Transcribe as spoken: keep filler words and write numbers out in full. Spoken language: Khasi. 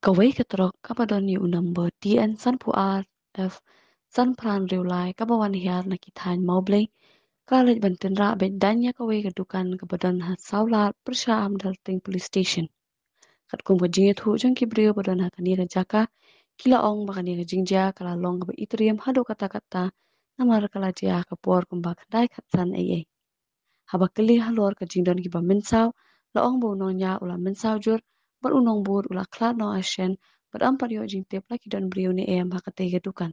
Kawei ka trok kaba don ïa u number T N sanphew ar F sanphra hynriew lai kaba wan hiar na ki thaiñ Mawblei, ka la leit ban tynrah beit daiñ ïa kawei ka dukan kaba don ha Sawlad, pyrshah Umdalteng Police Station. Katkum ka jingïathuh jong ki briew ba don ha kane ka jaka, ki la ong ba kane ka jingjia ka la long kaba itriem haduh katta katta, namar ka la jia ha ka por kumba khyndai khatsan eiei. Haba kylli halor ka jingdon kiba mynsaw, la ong ba u nongñiah u la mynsaw jur, bad u nongbud u la khlad noh ha shen, bad ym pat ïoh jingtip la ki don briew ne em ha katei ka dukan.